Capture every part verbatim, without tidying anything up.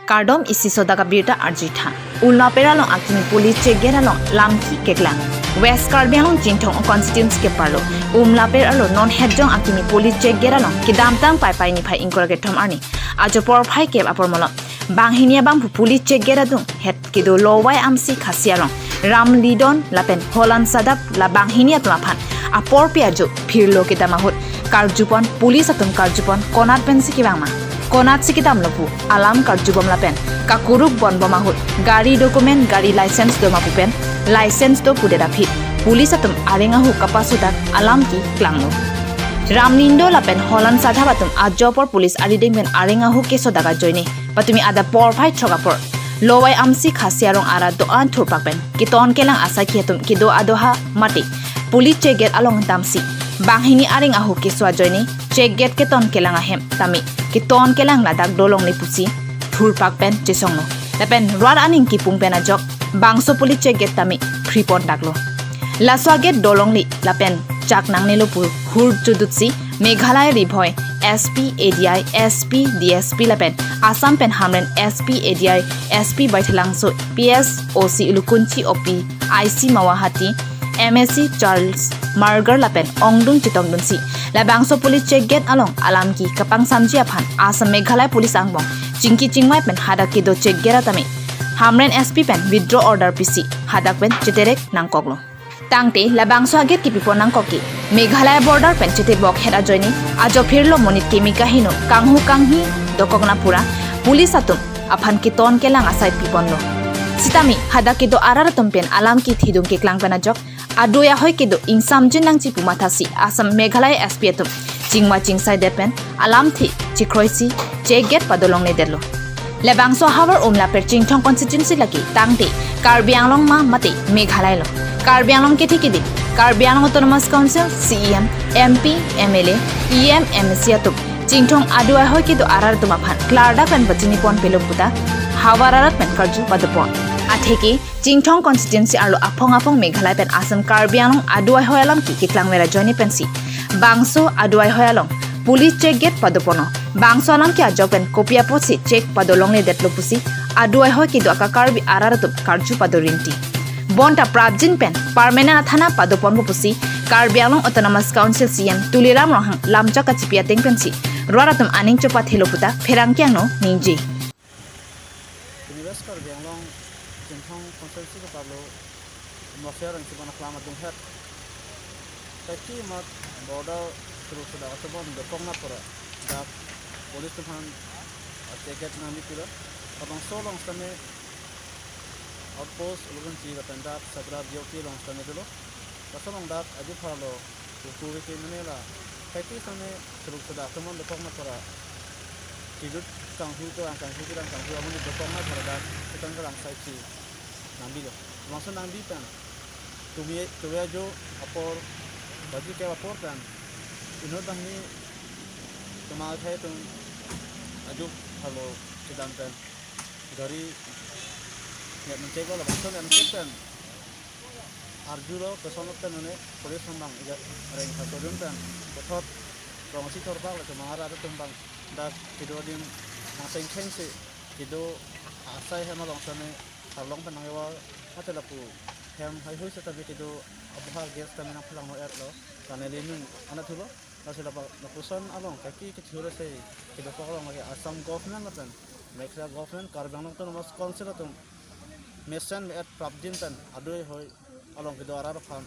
Kardom, isi sodak abirta arjutha. Umlaper along akimi police check gate along lamki keklang. West Karbi Anglong Chinthong constituency keparlo Umlaper along non hetjong akimi police check gate along kedamtang Paipai niphai ingkoi ra kethom arni ajo porphai kep apor malom banghini abangphu police check gate adung het kedo Lowai Amsi Khasi arong Ramlidon lapen Holan Sadap la banghini atum aphan aporpi ajo phirlo kedam ahut karjupon, police atum karjupon konat pensi kevang ma, konatsi kedamlo pu alam karjubom lapen kakuruk bonbom ahut gari document, gari license do ma pu pen license do pudet aphi police atum areng ahu kapasodak alam keklanglo. Ramlidon lapen Holan Sadap atum ajo apor police arideng pen areng ahu kesodak ajoine patumi adap porphai throk apor Lowai Amsi Khasi arong arat do-an thurpak pen keton kelang asaikhi atum kedo adoha mate police check gate along damsi banghini areng ahu keso ajoine check gate keton kelang ahem tame keton kelang ladak dolongle pusi thurpak pen chesonglo. Lapen rat aning kipung pen ajok bangso police check gate tame phripon daklo. Laso agate dolongle lapen chak nangnelo pu hur chodutsi Meghalaya Ribhoi S P, A D I, S P, D S P lapen Assam pen Hamren S P, A D I, S P Baithalangso, P S O C Ulukunchi, O P I C Mawahati, M A C Charles Margar lapen ongdung chetongdunsi labangso police check gate along alam ke kapangsamji aphan Assam Meghalaya police angbong chingki chingvai pen hadak kedo check gate atame Hamren S P pen withdraw order pisi hadak pen cheterek nangkoklo. Tangte labangso agate kepipon nangkok ke Meghalaya border pen chetebok het ajoine ajo phirlo monit kimi kaheno kanghu kanghi dokok na pura police atum aphan keton kelang asai piponlo. Sitame hadak kedo arat atum pen alam kethidung keklang pen ajok adui ahoi kedo ingsamjin nangji pu mathasi Assam Meghalaya S P atum chingva chingsai det pen alamthe chikroisi check gate padolongledetlo. Labangso ahavar Umlaper Chinthong constituency lake tangte Karbi Anglong ma mate Meghalaya lo. Karbi Anglong kethe kedim, Karbi Anglong Autonomous Council, C E M, M P, M L A, E M, M A C atum Chinthong adui ahoi kedo arat atum aphan klardak pen pachini pon pelo puta havar arat pen karju padopon. Atheke Chinthong constituency arlo aphong aphong Meghalaya pen Assam Karbi Anglong adui ahoi alam ke keklang vera joine pensi bangso adui ahoi along police check gate padopono. Bangso alam ke ajok pen kopi apotsi check padolongledetlo pusi adui ahoi kedo aka Karbi arat atum karju padorinti. Bonta prapjin pen permanent athana padoponpo pusi Karbi Anglong Autonomous Council C E M Tuliram Ronghang lamchak kachipi ateng pensi rat atum aning chopathelo puta pherangke angno ningje. Pini West Karbi Anglong Chinthong constituency keparlo Umlaper arong si bana klama dunghet. Kaiki mat border suru suda atubon dokok na pura dak police atum aphan check gate nangmi pura. Labangso along sitame outpost Ulukunchi lapen dak Sabra D O P along sitame dolo. Laso along dak aju pharlo kuku wiki mene la kaiki sitame suru suda atubon dokok na pura. Chijut kanghu to ang kanghu kirang kanghu amun dokok na pura dak kitang kerang saiki nangbi lo. Langsung nangbi pen tumi tuwe ajo apor baji ke apor pen inut banghini tuma akhai atum aju pharlo chedam pen gari net menchek lo, labangso net menchek pen arjulo, kesonok pen mane police atum abang ija reng kasodun pen puthot rong si thorpak le tuma arat atum abang dak kedo adim nang sengkheng si kedo asai hem along sitame arlong pen nangkevar mate lapu hem haihui sitame kedo aboha gas tame nangphalangno-etlo, kane lenung anat thulo. Lasi lapa lapuson along kaiki kethu ra sei kedokok along lake Assam government lapen Meghalaya government, Karbi Anglong Autonomous Council atum mesen me-et prapjin pen adui ahoi along kedo arat aphan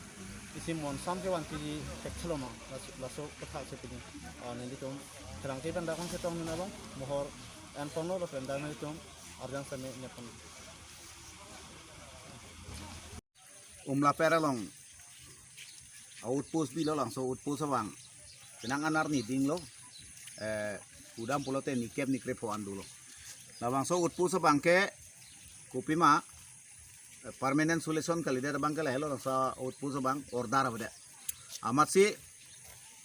isi monsam kevan piji thekthelo ma, laso, laso kotha si pini, ah, nelitum pherangke pen dak kangchetong dun along mohor enponlo lapen dak nelitum arjan sitame nepon. Umlaper along a-outpost bilo, labangso outpost abang penang an arni dinglo, eh, pudam pulote nikep nikrepho an dolo. Labangso outpost abang ke kopima, eh, permanent solution kalidet abang ke lahelo, labangso outpost abang order avedet. Amatsi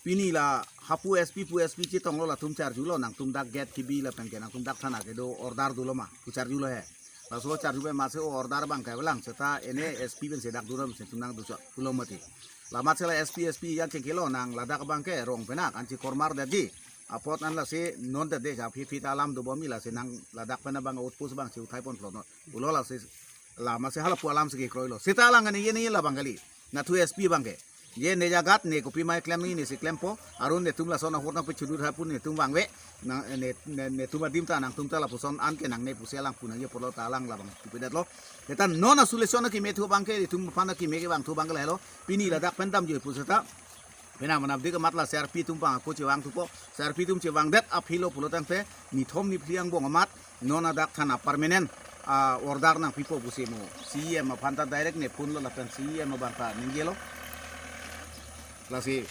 pini la hapu S P pu S P chetonglo, latum charjulo, nangtum dak gate kebi lapen ke nangtum dak thana kedo order dolo ma pu charjulo he. Laso charju pen amatsi o order abang ke avelang, seta ene S P pensi dak dolo, pensi tum nangduchot pulo mati. La amatsi la S P, S P yang ke kelo nang ladak abang ke rong penak ansi kormar detji. Apot an lasi non ta de ja phi phi ta alam dobom, lasi nang ladak pen abang outpost abang si uthai pon phlonot. Pulo lasi lama si hala pu alam si kekroilo. Seta alang ani ye ni labang kali. Nathu S P abang ke. Ye ne jagat ne kopi mai klem ni ne si klempo. Arun netum lason ahor nangpechudu tha pu netum vangve. Nang ne ne netum adim ta nangtum ta lapuson an ke nangne pusi alang pu nangji apotlo ta alang labang tupedetlo. Seta non a-solution akeme thu abang ke itum aphan akeme kevang thu abang ke lahelo. Pini ladak pen damjoi pu seta. Pena manap dik amat la C R P atum abang ako chevang thupo. C R P atum chevangdet aphi lo pulo tangte nithom niphli angbong amat non adak thana permanent a-order nangpipo pusi mo C E M aphan ta direct ne phone lo lapen C E M abang ta ningjelo. Lasi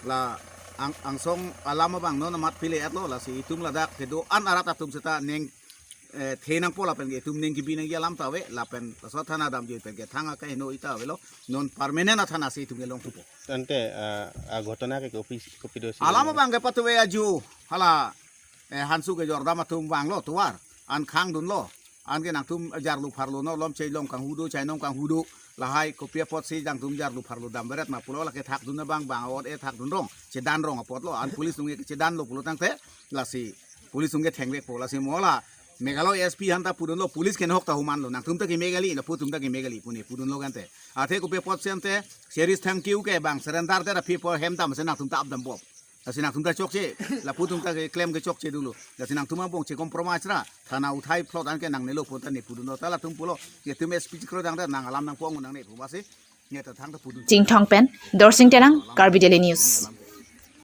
la ang angsong alam abang non amat pile-etlo, lasi itum ladak kedo-an arat atum seta ning eh, the nangpo lapen ke itum ning kebi nangji alam ta ave lapen laso thana damjoi pen ke thang akaheno ita avelo, non permanent athana si itum kelong thupo. Tangte, ah, a ghotona ke kopi kopi do si alam abang ke patuve aju hala eh, hansu kejor dam atum vanglo tovar an khang dunlo, an ke nangtum jarlo pharlo no lom chei lom kanghu do chai nom kanghu do, lahai kopi apot si jangtum jarlo pharlo dam beret ma pulo lake thak dun abang bang awot e thak dun rong chedan rong apotlo, an police nung ke chedanlo pulo tangte lasi police nung ke thengvekpo, lasi mo la Meghalaya S P aphan ta pudunlo, police kenohok ta humanlo, nangtum ta keme kali, lapu atum ta keme kali pu ne pudunlo kante. Athe kopi apot si ante, Cherish Thangkhiew ke bang surrender det aphi po hem dam si nangtum ta ap dambom. Lasi nangtum ta chokche, lapu atum ta keklem ke chokche dolo. Lasi nangtum angbong che compromise ra, thana uthai phlot an ke nangnelo pu ta ne pudunlo, ta latum pulo, netum S P chikro dang det nang alam nangpo angu nangne pu basi, ne ta thang ta pudun. Chinthong pen, Dorsing Terang, Karbi Daily News.